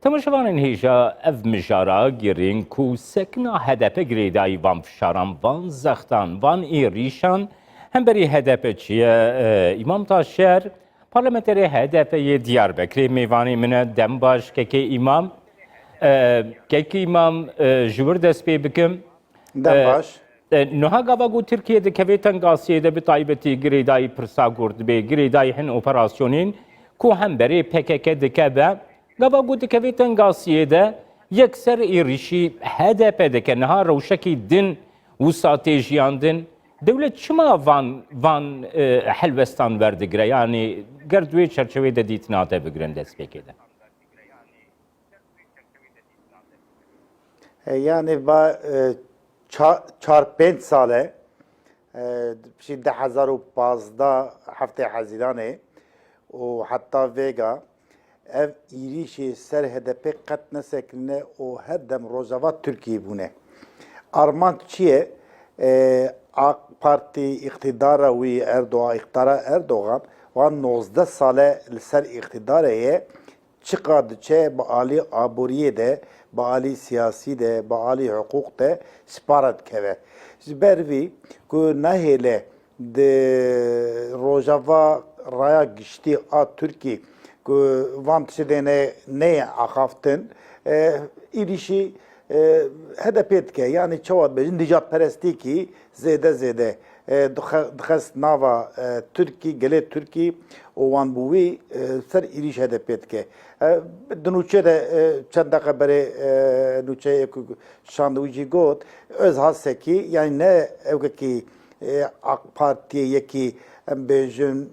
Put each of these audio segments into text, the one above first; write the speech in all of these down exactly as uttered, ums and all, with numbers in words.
Temaşevanên hêja, ev mijara girîng ku sekna H D P girêdayî van fişaran, van zextan, van êrîşan hemberî H D P çi ye, e, Îmam Taşer, parlamenterê H D P yê Diyarbekirê mêvanê min e. Dem baş, kekê Îmam. E, kekê Îmam, e, ji wir dest pê bikim. Dem E, baş. e, niha gava ku Tirkiye dikeve tengasiyê de, bi taybetî girêdayî pirsa gur dibe, girêdayî hin operasyonên ku hemberê P K K dike be, gava ku dikeve tengasiyê de yekser êrîşî H D P dike. Niha rewşekî din wisa tê jiyandin. Dewlet çima van, van, e, helwestan werdigire? Yanî ger di wê çerçevê de dîtina te bigirin destpêkê de. E, yani va, e, ça-, çar pênc sal e, e, piştî du hezar û pazdeh heftê Hezîranê û heta vêga ev êrîşê ser H D P qet nesekinîne û her dem rojava Tirkiyê bûne. Armanc çi ye? E, AK Partî, îqtîdara wî Erdogan, îqtîdara Erdogan, wan nozdeh sal e li ser îqtîdarê ye, çiqa diçe bi alî aboriyê de, bi alî siyasî de, bi alî hiqûq de ji para dikeve. Ji ber vî ku nahêle di rojava raya giştî a Tirkî ku van tiştê ne, neyê axaftin, e, êrîşî, e, H D P dike. Yanî çawa dibêjin, nîjadperestîkî zêde zêde, e, dixe-, dixest nava, e, Tirkî, gelê Tirkî û wan bi wî, e, ser êrîş H D P dike. E, di nûçe de, e, çend deqe berê, e, nûçeyê ku şand wî jî got, Özha Sekî, yanî ne ewkekî, e, AK Partiyê yekî, em bêjin,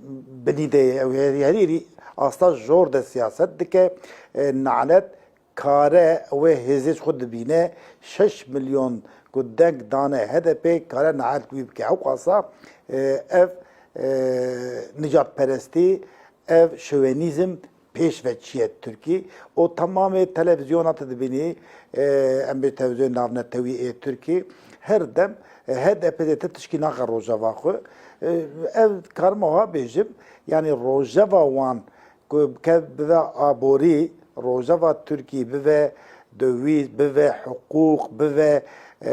binî de ye, ew herî, herî asta jor de siyaset dike, e, nalet kare wê hêzê ji xwe dibîne, şeş milyon ku deng dane H D P kare nalet wî bike. Ewqasa, e, ev, e, nîjadperestî, ev şovenîzm pêş ve çiye Tirkî. Û temamê televizyona tu dibînî, e, em bê televizyonê navnetewî ê Tirkî, her dem, e, H D P de te tişkî naxe rojeva xwe. E, ev karima ha bêjim, yanî rojeva wan ku ke bive aborî, rojeva Tirkî bive dowîz, bive hiqûq, bive, e,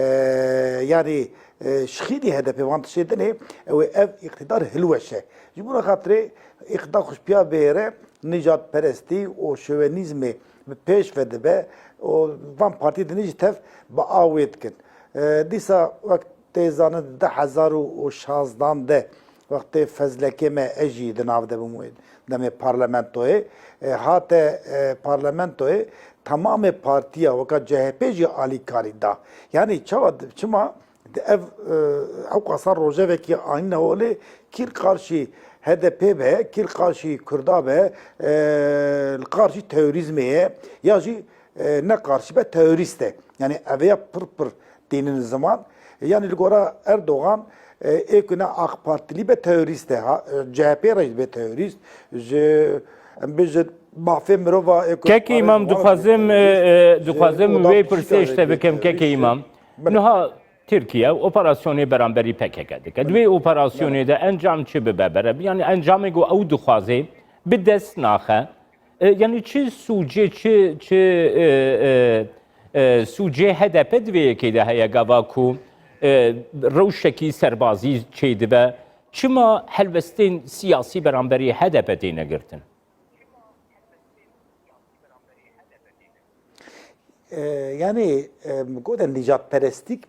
yanî, e, şixînî H D P van tiştê dinê, ew ê ev îqtîdar hilweşe. Ji bo xatirê îqtîdar xwe ji piya bihêre, nîjadperestî û şovenîzmê bi pêş ve dibe û van partî dinê jî tev bi a wê dikin. E, dîsa wek tê zanin di du hezar û şazdan de wextê Fezlekê me, ez jî di nav de bûm wê demê parlamentoyê, e, hate, e, parlamentoyê, temamê partiya weka C H P jî alîkarî da. Yanî çawa, çima di ev, e, ewqasa rojevekî anîne holê, kîr qarşî H D P be, kîr qarşî Kurda be, e, li qarşî terorîzmê ye, ya jî e, ne qarşî be, terorîst e. Yanî ev ya pir pir tînin ziman. Yanî li gora Erdogan, e, ê ku ne AK Partilî be terorîst e. Ha, e, C H P re jî be terorîst. Ji, em bêjin, mafê mirova ê ku Kek Îmam, dixwazim, e, e, dixwazim wê pirsê ji te bikim, Kek Îmam. Niha Tirkiye operasyonê beramberî P K K dike. Di wê operasyonê de encam çi bibe bere? Yanî encamê ku ew dixwaze bi dest naxe. E, yanî çi sûcê, çi, çi, e, e, e, sûcê H D P di vê yekê de heye gava ku, e, rewşekî serbazî çêdibe? Çima helwestên siyasî beramberî H D P têne girtin? E, yanî, e, gote nîjadperestîk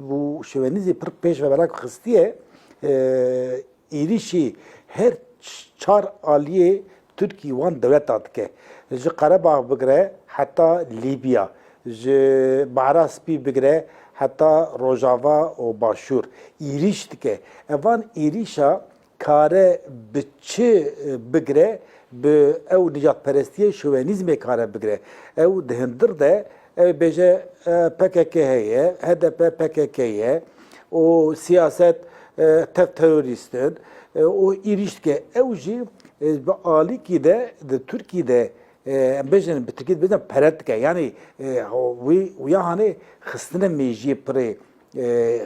û şovenîzmê pir pêş ve bela xistiye, e, êrîşî her ç-, çar aliyê Tirkî wan dewleta dike. Ji Qerebax bigire heta Lîbya, ji Behra Spî bigire heta Rojava û Başûr êrîş dike. Evan êrîşa kare bi çi, e, bigire, bi ew nijadperestiyê, şovenîzmê kare bigire. Ew di hundir de, ew bêje, e, P K K heye, H D P P K K ye û siyaset, e, tev terorîst in, e, û êrîş dike. Ew jî, e, bi alîkî de di Tirkî de, e, em bêjin, bi tirkî dibêjin peret dike. Yanî, e, ho-, wî, wî ya hanê xistine mêjiyê pirê, e,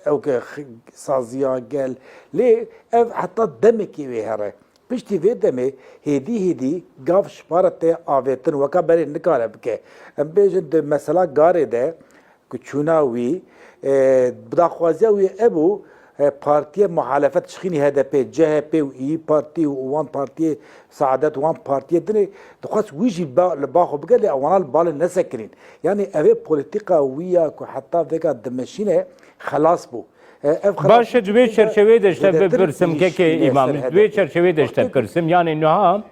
ew ke x-, saziya gel. Lê ev heta demekê wê here. Piştî vê demê hêdî hêdî gav ji para tê avêtin, weka berê nikare bike. Em bêjin di mesela Garê de ku çûna wî, e, bi daxwaziya wî ebû, e, partiyê muhalefet şixînî H D P, C H P û İYİ Parti û wan partiyê Saadet, wan partiyê dinê dixwest wî jî ba-, li ba xwe bike, lê ewana li balê nesekirîn. Yanî ev ê polîtîka wî ya ku heta vêga dimeşîne xelas bû. E, ev Baş e, di wê çerçeveyê de ji te bipirsim, kekê Îmam, di wê çerçeveyê de ji te bipirsim, yanî niha,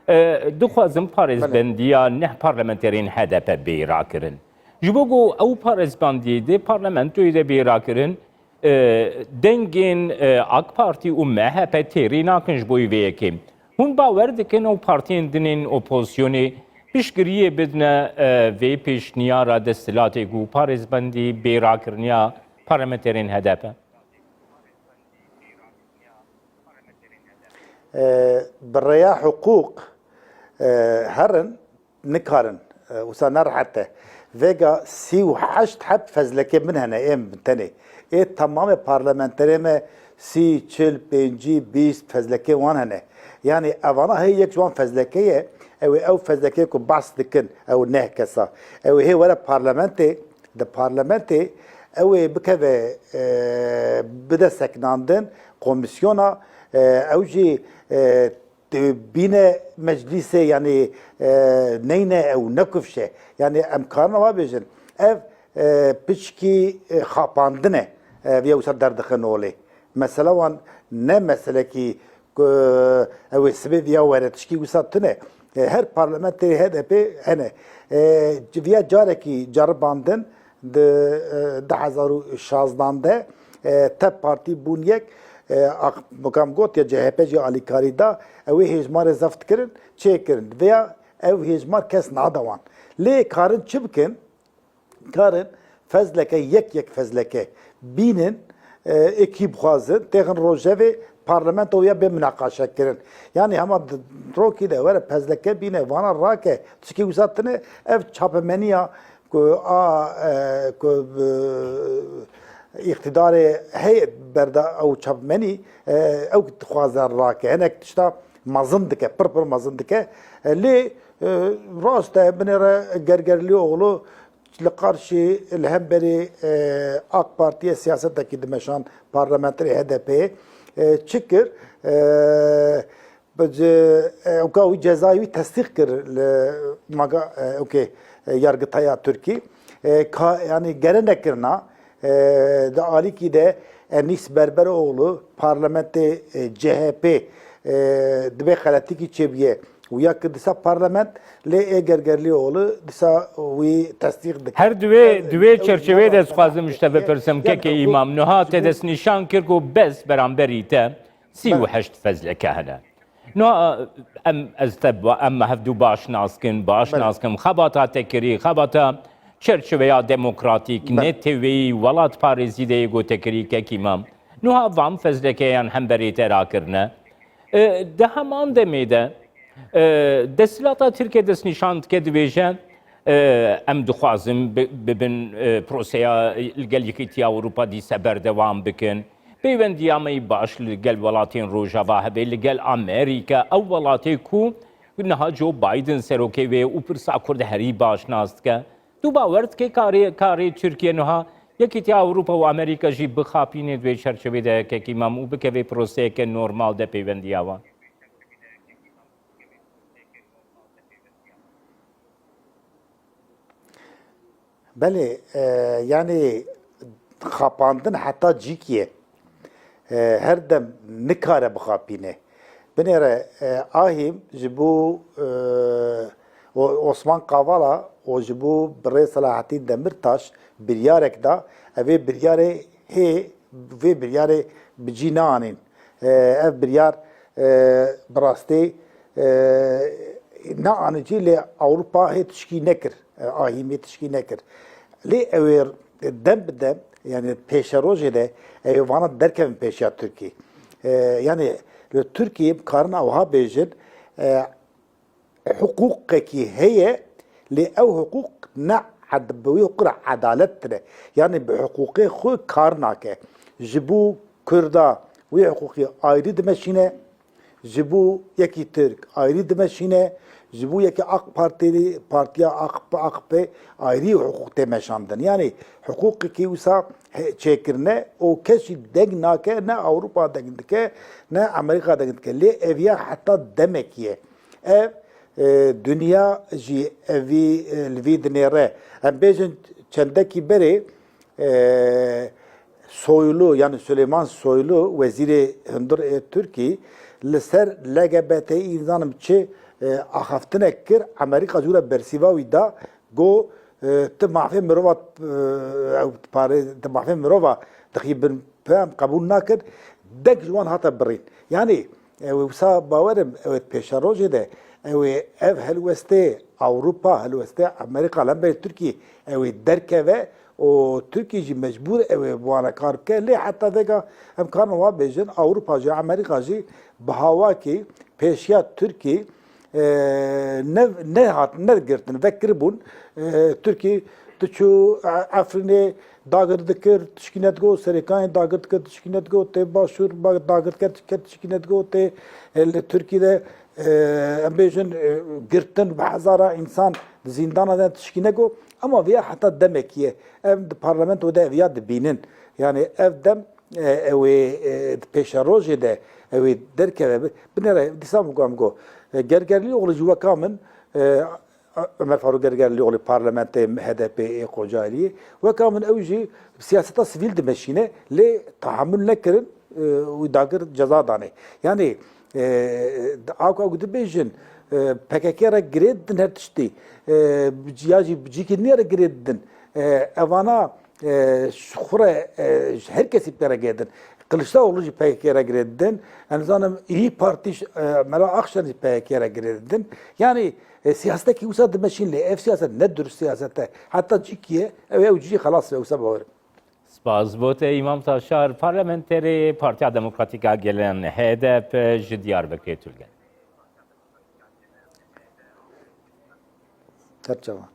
e, dixwazim parêzbendiya neh parlamenterên H D P bê rakirin. Ji bo ku ew parêzbendiyê dê parlamentoyê de bê rakirin, e, dengên, e, AK Partî û M H P têrî nakin ji bo vê yekê. Hûn bawer dikin ew partiyên din ên opozisyonê piştgiriyê bidine, e, vê pêşniyara desthilatê ku parêzbendî bê rakiriniya parlamenterên H D P? E, bi rêya hiqûq, e, herin, nikarin. E, wisa ne rehet e. Vêga sî û heşt heb fezlekê min hene, ê min tenê. Ê temamê parlamenterê me sî, çil, pêncî, bîst fezlekê wan hene. Yanî evana hê yek ji wan fezlekê ye, ew ê ew fezlekê ku behs dikin, ew neh kesa. Ew ê hê were parlamentê, di parlamentê ew ê bikeve, e, bide seknandin, komîsyona, e, ew jî, e, Tê bîne meclîsê, yanî, e, neyne ew nekufşe. Yanî em karina wa bêjin. Ev, e, piçkî, e, xapandin e, e, viya wisa derdixe nolê. Mesela wan ne meselekî ku ew ê sibê viya were tişkî wisa tune. E, her parlamentê H D P hene. E, viya carekî ceribandin, di, e, du hezar û şazdan de, e, te partî bûn yek, e, ak-, mukam got ya C H P jî alîkarî da, ew ê hêjmarê zeft kirin, çêkirin. Veya ew hêjmar kes nade wan. Lê karin çi bikin? Karin fezleke, yek yek fezleke bînin, e, ê kî bixwazin, têxin rojevê parlamento ya bê minaqaşe kirin. Yanî hema di-, rokî de were pezleke bîne, vana rake, tişkî wisa tine, ev çapemeniya ku a, e, ku, e, îqtidarê heye berda ew çapmenî, e, ew dixwaze rake. Hinek tişta mezin dike, pir pir mezin dike. E, lê, e, rast e, binêre Gergerlîoglu li qarşî, li hemberî, e, AK Partiyê siyasetekî dimeşan parlamenterê H D P'ê, e, çi kir? E, bi ce-, e, ewka wî cezayê wî tesdîq kir li maga, e, ewkê, e, yargitaya Tirkî. E, ka, yanî gere nekirina, e, di alîkî de Enîs Berberoğlu parlamentê, e, C H P, e, dibê xeletîkî çêbûye. Û ya ki disa parlament lê ê Gergerlîoglu disa wî tesdîq dike. Her di wê, di wê çerçeveyê de dixwazim ji te bipirsim, kekê Îmam. Niha te destnîşan kir ku bes beramberî te sî û heşt fezleke hene. Niha em, ez te ba-, em hevdû baş nas kin, baş nas kim. Xebata te kirî, xebata çerçeveya demokratîk, neteweyî, welatparêzî de yê gote kirî, kekê Îmam. Niha van fezlekeyan hemberî te rakirine. E, di heman demê de, e, desthilata Tirkiye destnîşan dike, dibêje, e, em dixwazin bi-, bibin, e, proseya li gel Yekîtiya Ewropa dîse berdewam bikin. Peywendiya me yî baş li gel welatên Rojava hebe, li gel Amerîka, ew welatê ku niha Joe Biden serokê wê û pirsa Kurd herî baş nas dike. Tu bawer dikî karê, karê Tirkiye niha Yekîtiya Ewropa û Amerîka jî bixapîne di wê çerçevê de, kekê Îmam, û bike vê proseyeke normal de peywendiya wan? Belê, e, yanî xapandin heta cîkî ye. E, her dem nikare bixapîne. Binêre, e, ahîm ji bo, e, O-, Osman Kavala û ji bo birê Selahattin Demirtaş biryarek da, ev ê biryarê hê, vê biryarê bi cî neanîn. E, ev biryar, e, bi rastî, e, neanî cî, lê Ewropa hê tişkî nekir, e, ahîmê tişkî nekir. Lê ew ê dem bi dem, yanî pêşerojê de, ew ê vana derkevin pêşiya Tirkî. E, yanî li Tirkiyê em karin ewha bêjin, e, hiqûqekî heye, lê ew hiqûq ne ed-, bi wî hiqûq re edalet tune. Yanî bi hiqûqê xwe kar nake. Ji bo Kurda wî hiqûqî ayrî dimeşîne, ji bo yekî Tirk ayrî dimeşîne, ji bo yekî AK Partî, partiya AKP, AKP ayrî hiqûq tê meşandin. Yanî hiqûqekî wisa he-, çêkirine û kes jî deng nake, ne Ewropa deng dike, ne Amerîka deng dike. Lê ev ya heta demekî ye. Ev, e, dinya jî evî, e, li vî dinêre. Em bêjin çendekî berê, e, Soylu, yani Süleyman Soylu, wezîrê hundir ê Tirkî, li ser L G B T nizanim çi, e, axaftinek kir, Amerîka jû re bersîva wî da, got, e, tu mafê mirova, e, ew pare, tu mafê mirova dixî bin, em qebûl nakin, dek ji wan hate birîn. Yani, ew ê wisa bawerim, ew ê pêşerojê de, ew ê ev helwestê Ewropa, helwestê Amerîka, li hemberî Tirkî, ew ê derkeve û Tirkî jî mecbûr ew ê bi wan re kar bike. Lê heta vêga em karin wa bêjin, Ewropa jî, Amerîka jî bi hawakî pêşiya Tirkî, e, ne, nehat, negirtin, vekiribûn. E, Tirkî diçû, e, Efrînê dagir dikir, tişkî nedigot, Serêkanê dagir dikir, tişkî nedigot, tê Başûr ba-, dagir dikir, tişkî nedigot, tê, e, li Tirkî de, e, em bêjin, e, girtin bi hezara însan di zîndana de tişkî negot. Ama viya heta demekî ye. Em di parlamento de ev ya dibînin. Yani ev dem, e, ew ê, e, di pêşerojê de ew ê derkeve. Bi-, binêre dîsa min ku em got, e, Gergerlîoglu jî weka min, e, Ömer Faruk Gergerlioğlu parlamentê H D P ê Kocaeli'yê. Weka min ew jî siyaseta sivîl dimeşîne, lê tahamul nekirin, e, wî dagir ceza danê. Yani, e, a ku ew dibêjin, e, P K K re girê didin her tiştî. E, ya jî bi cîkî nî re girê didin. E, evana, e, ji xwe re, e, ji her kesî P K K re girê didin. Kılıçdaroğlu jî P K K re girê didin. Em zanim İYİ Parti, e, Meral Akşener jî P K K re girê didin. Yani, e, siyasetekî wisa dimeşîn lê ev siyaset ne dürüst siyaset e. Heta cîkî ye, ew, ew cî xelas be, wisa bawer. Spas. Bo te Îmam Taşar, parlamenterê Partiya Demokratîk a Gelan, H D P, ji Diyarbekirê tu li gel. Her çawa.